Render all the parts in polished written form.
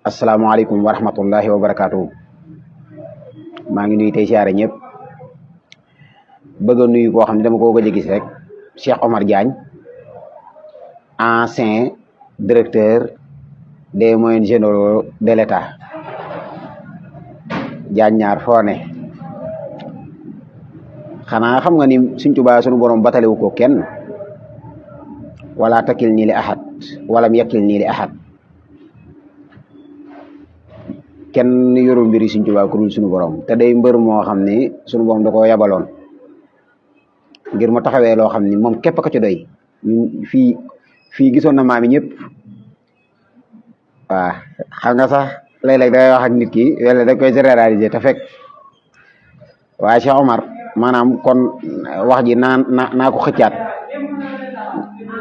asalaamaaleykum wa rahmatullahi wa barakaatu. maa ngi nuyu tey siyaare ñëpp bëgg a nuyu koo xam ne dama ko gëj a gis rek Cheikh Omar Diagne, ancien directeur des moyens généraux de l'État. Diagne ñaar foo ne xanaa xam nga ni Sëñ Tuubaa sunu borom batalewu ko kenn, wala takil nii li ahad walam yakil nii li ahad. kenn yorul mbiri Sëñ Tuubaa ku dul suñu borom te day mbër moo xam ni suñu borom da koo yabaloon ngir mu taxawee loo xam ni moom képp ka ci doy. ñun fii gisoon na maam yi ñëpp. waaw xam nga sax léeg-léeg dangay wax ak nit ki wala da koy généraliser te fekk waaye Cheikh Omar maanaam kon wax ji naa ko xëccaat.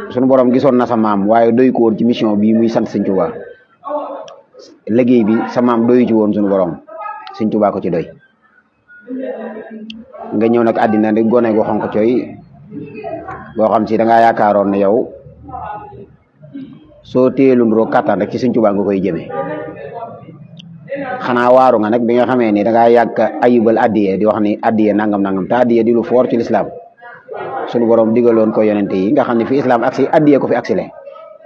suñu borom gisoon na sa maam waaye doy ko woon ci mission bii muy sant Sëñ Tuubaa. liggéey bi sa maam doyu ci woon suñu borom, Sëñ Tuubaa ko ci doy. nga ñëw nag àddina di gone gu xonq coy boo xam si da ngaa yaakaaroon ne yow soo téelundroo kattan rek ci Sëñ Tuubaa nga koy jëmee. xanaa waaru nga nag bi nga xamee ni da ngaa yàgg ayibal addiye di wax ni addiye nangam te addiye di lu foor ci lislaam. suñu borom digaloon ko yonente yi nga xam ne fi islam aksi addiye ko fi aksile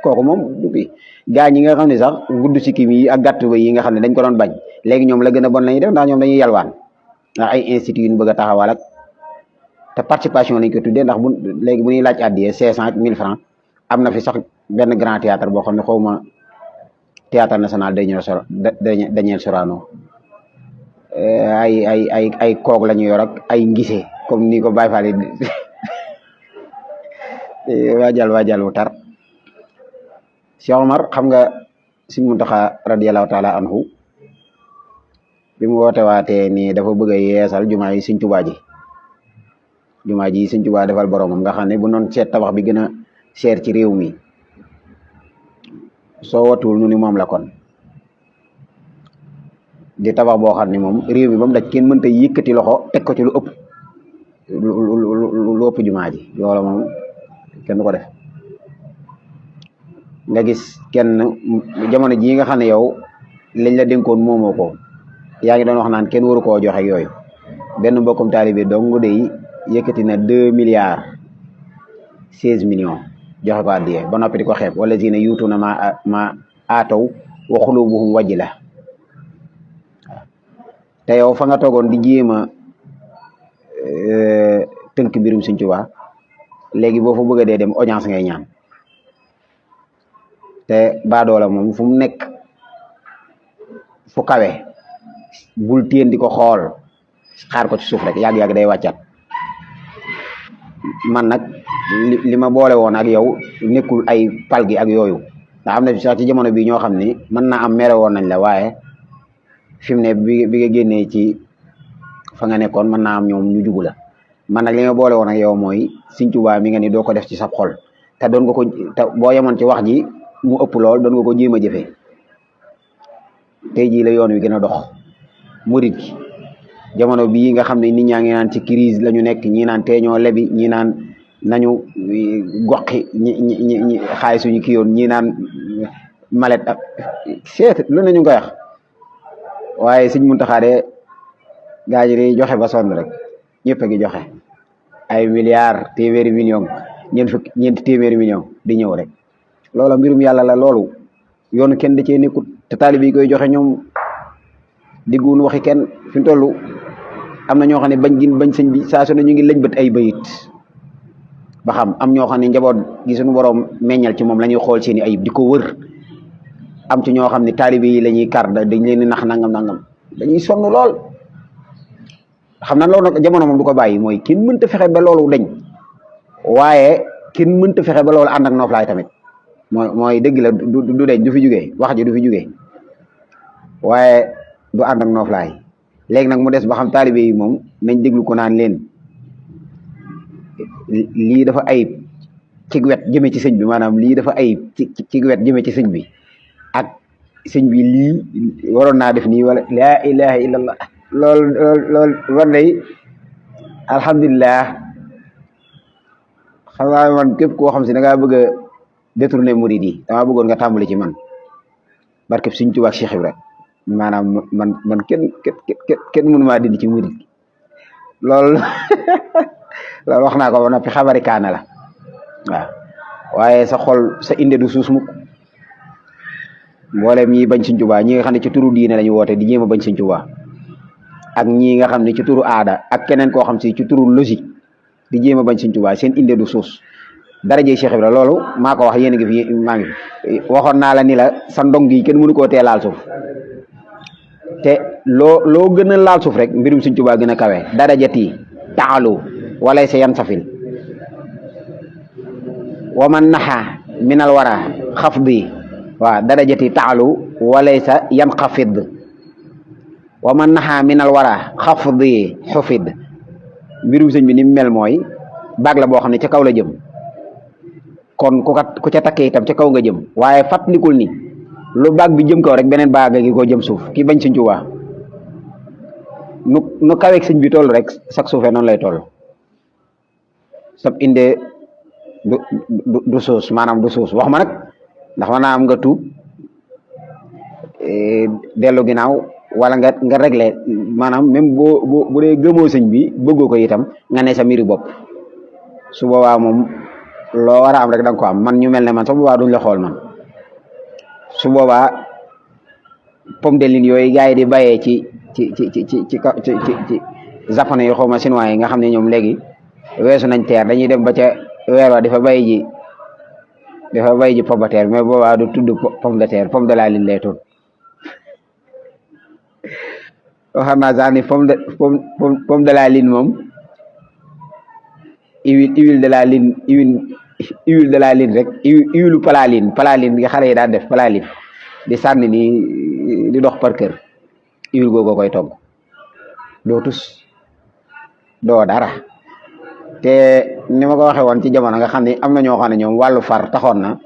kooku moom du fi gaa ñi nga xam ne sax gudd sikkim yi ak gàtt ba yi nga xam ne dañ ko doon bañ léegi ñoom la gën a bon lañuy def ndax ñoom dañuy yalwaan ndax ay institut yu ñu bëgg a taxawal ak te participation lañ ko tuddee ndax léegi bu ñuy laaj addiye 500 1000 francs am na fi sax benn grand théâtre boo xam ne xawma théâtre national Daniel Sorano ay koog la ñu yor ak ay ngise comme ni ko Baye Fall waajal wu tar. Cheikh Omar xam nga Sëñ Muntaxa radiyallahu taala anhu bi mu woote waatee ni dafa bëgg a yeesal jumaa yi Sëñ Tuubaa ji Sëñ Tuubaa defal boromam nga xam ne bu noon seet tabax bi gën a cher ci réew mi soo watuwul nu ni moom la kon di tabax boo xam ne moom réew mi ba mu daj kenn mënta yëkkati loxo teg ko ci lu ëpp lu ëpp jumaa ji loola moom kenn du ko def. nga gis kenn jamono jii nga xam ne yow lañ la dénkoon moomoo ko yaa ngi doon wax naan kenn waru koo joxe yooyu benn mbokkum taalibe dong day yëkkati na 2,16 milliards joxe ko addiye ba noppi di ko xeeb wala zina yuutuna ma aataw wa xulubuhum wajila. te yow fa nga toogoon di jéem a tënk mbirum Sëñ Tuubaa léegi boo fa bëgg a dee dem audience ngay ñaan. te baadoola moom fu mu nekk fu kawe bul téen di ko xool xaar ko ci suuf rek yàgg-yàgg day wàccat. man nag li ma boole woon ak yow nekkul ay pal gi ak yooyu ndax am na sax ci jamono bi ñoo xam ni mën naa am mere woon nañ la waaye fi mu ne bi nga génnee ci fa nga nekkoon mën naa am ñoom ñu jugu la. man nag li ma boole woon ak yow mooy Sëñ Tuubaa mi nga ni doo ko def ci sab xol te doon nga ko te boo yemoon ci wax ji mu ëpp lool doon nga ko jéem a jëfee. tey jii la yoon wi gën a dox murit gi jamono bii nga xam ne nit ñaa ngi naan ci crise la ñu nekk ñi naan teeñoo lebi ñi naan nañu goqi ñi xaay suñu kii yoon ñi naan malet ak seet lu nañu koy wax waaye Sëñ Muntaxa de gaa yi joxe ba sonn rek ñëpp a ngi joxe ay milliards téeméeri millions ñeenti téeméeri millions di ñëw rek. loola mbirum yàlla la loolu yoonu kenn da cee nekkut te taalibe yi koy joxe ñoom digguun waxi kenn fi mu toll am na ñoo xam ne bañ sëñ bi saa su ne ñu ngi lëñbët ay bayit ba xam am ñoo xam ne njaboot gi suñu borom meññal ci moom la ñuy xool seeni ayib di ko wër am ci ñoo xam ne taalibe yi la ñuy kar dañ leen di nax nangam dañuy sonn lool. xam na loolu nag jamono moom du ko bàyyi mooy kenn mënta fexe ba loolu dañ waaye kenn mënta fexe ba loolu ànd ak nooflaay tamit. mooy dëgg la du deñ du fi jugee wax ji du fi jugee waaye du ànd ak nooflaay. léegi nag mu des ba xam taalibe yi moom nañ déglu ko naan leen lii dafa ayib ci wet jëme ci sëñ bi maanaam lii dafa ayib ci wet jëme ci sëñ bi ak sëñ bi lii waroon naa def nii wala laa ilaha illallah lool war day alhamdulilah. xam naa man képp koo xam si da ngaa bëgg a détourné murid yi damaa bëggoon nga tàmbali ci man barke Sëñ Tuubaa ak Cheikh Ibra maanaam man kenn mënu maa dindi ci murit loolu loolu wax naa ko ba noppi xabari kaana la waaw waaye sa xol sa inde du suus mukk mboolem ñi bañ Sëñ Tuubaa ñi nga xam ne ci turu diine lañu woote di jéem a bañ Sëñ Tuubaa ak ñi nga xam ne ci turu aada ak keneen koo xam si ci turu logique di jéem a bañ Sëñ Tuubaa seen inde du suus darajey Cheikh Ibra loolu maa ko wax yéen a ngi fi maa ngi fi waxoon naa la ni la sa ndong yi kenn mënu koo tee laal suuf te loo gën a laal suuf rek mbirum Sëñ Tuubaa gën a kawe darajati taalu walay sa yan safil wa man naxa minal wara xafdi waaw darajati taalu walay sa yan xafid wa man naxa minal wara xafdi xufid mbirum sëñ bi ni mu mel mooy baag la boo xam ne ca kaw la jëm kon ku ca takkee itam ca kaw nga jëm waaye fàttalikul ni lu baag bi jëm kaw rek beneen baag gi ko jëm suuf ki bañ Sëñ Tuubaa nu kaweeg sëñ bi toll rek sak suufee noonu lay toll sab indee du suus maanaam du suus wax ma nag ndax maanaam nga tuub dellu ginnaaw wala nga réglé maanaam même bu dee gëmoo sëñ bi bëggoo ko itam nga ne sa mbiri bopp su boobaa moom loo war a am rek da nga ko am man ñu mel ne man su boobaa duñ la xool man su boobaa pomme de lin yooyu gars yi di bàyyee ci japonais yi xaw ma chinois yi nga xam ne ñoom léegi weesu nañ teer dañuy dem ba ca weer wa dafa bay ji pomme de terre mais boobaa du tudd pomme de terre pomme de la lin lay tudd xam naa sax ni pomme de la lin moom huile de la lin huile de la lin rek huile palaline nga xale yi daan def palaline di sànni nii di dox par kër huile googu koy togg doo tus doo dara te ni ma ko waxee woon ci jamono nga xam ne am na ñoo xam ne ñoom wàllu far taxoon na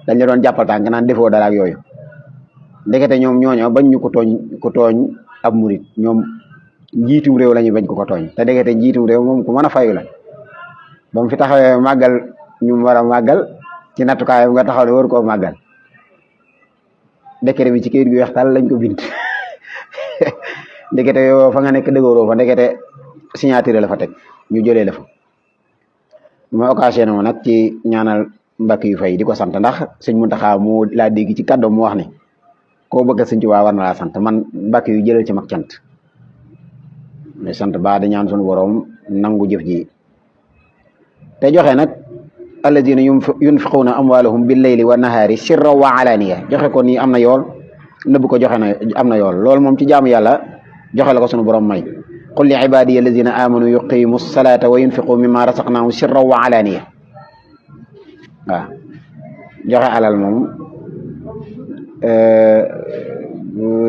dañ la doon jàppal tànk naan defoo dara ak yooyu ndekete ñoom ñooño bañ ñu ko tooñ ab murit ñoom njiitum réew la ñuy bañ ko tooñ te ndekete njiitum réew moom ku mën a fayu la ba mu fi taxawee màggal ñu war a màggal ci nattukaayam nga taxaw ne war koo màggal décret bi ci kayit gu weex tàll lañ ko bind ndekete yow fa nga nekk dëggooroo fa ndekete signature la fa teg ñu jëlee la fa ma occasion mo nag ci ñaanal mbakk yu fay di ko sant ndax sëñ Muntaxa mu laa dégg ci kàddoom mu wax ne koo bëgg Sëñ Tuubaa war na laa sant man mbakk yu jëlal ci mag cant mais sant ba da ñaan suñu borom nangu jëf ji te joxe nag alladina yunfiquuna amwaalahum bil layli wa nahaari sirran wa alaaniya joxe ko nii am na yool nëbb ko joxe na am na yool loolu moom ci jaamu yàlla joxe la ko sunu borom may qul li ibadiya alladina amanu yuqimu salata wa yunfiqu mimma rasaqnahum sirran wa alaaniya waaw joxe alal moom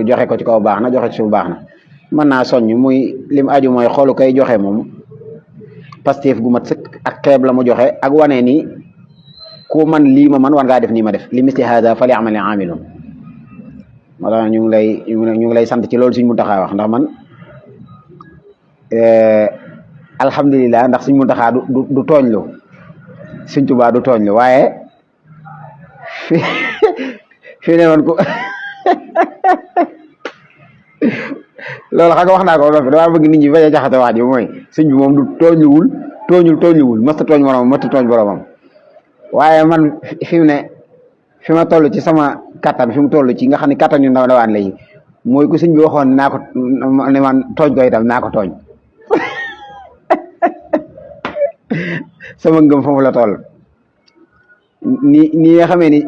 joxe ko ci kaw baax na joxe ci suuf baax na mën naa soññ muy lim aju mooy xoolu kay joxe moom Pastef gu mat sëkk ak xeeb la mu joxe ak wane ni ku man lii ma man war ngaa def nii ma def li misli hada fali amali amilun moo tax ñu ngi lay sant ci loolu Sëñ Muntaxa wax ndax man alhamdulilah ndax Sëñ Muntaxa du tooñ lu Sëñ Tuubaa du tooñ lu waaye fi ne woon ko loolu xam nga wax naa ko ba damaa bëgg nit ñi bañ a jaxate wax ji mooy sëñ bi moom du tooñluwul mësta tooñ boromam mësta tooñ boromam waaye man fi mu ne fi ma toll ci sama kattan fi mu toll ci nga xam ne kattan yu ndaw ndawaan lay mooy ku sëñ bi waxoon naa ko ne man tooñ ko itam naa ko tooñ sama ngëm foofu la toll ni nga xamee ni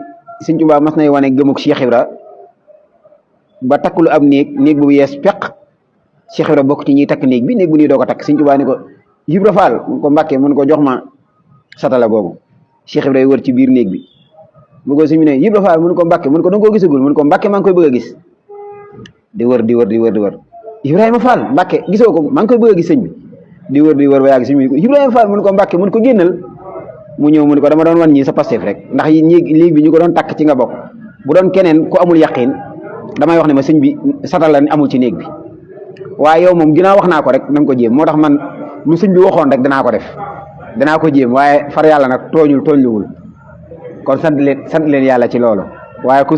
Sëñ Tuubaa mas nay wane gëmuk Cheikh Ibra ba takkulu am néeg bu yees peq Cheikh Ibra bokk ci ñuy takk néeg bi néeg bu nii doo ko takk Sëñ Tuubaa ni ko Ibra Faal mun ko Mbàkke mun ko jox ma satala boobu Cheikh Ibra wër ci biir néeg bi bu ko sëñ bi ne Ibra Faal mun ko Mbàkke mun ko danga koo gisagul mun ko Mbàkke maa ngi koy bëgg a gis di wër Ibrahima Fall Mbàkke gisoo ko maa ngi koy bëgg a gis sëñ bi di wër ba yàgg sëñ bi ko Ibrahima Fall mun ko Mbàkke mun ko génnal mu ñëw mu ne ko dama doon wan ñii sa Pastef rek ndax léegi bi ñu ko doon takk ci nga bokk bu doon keneen ku amul yaqin damay wax ne ma sëñ bi satal la amul ci néeg bi waaye yow moom ginnaaw wax naa ko rek na nga ko jéem moo tax man lu sëñ bi waxoon rek danaa ko def danaa ko jéem waaye far yàlla nag tooñluwul kon sant leen yàlla ci loolu waaye ku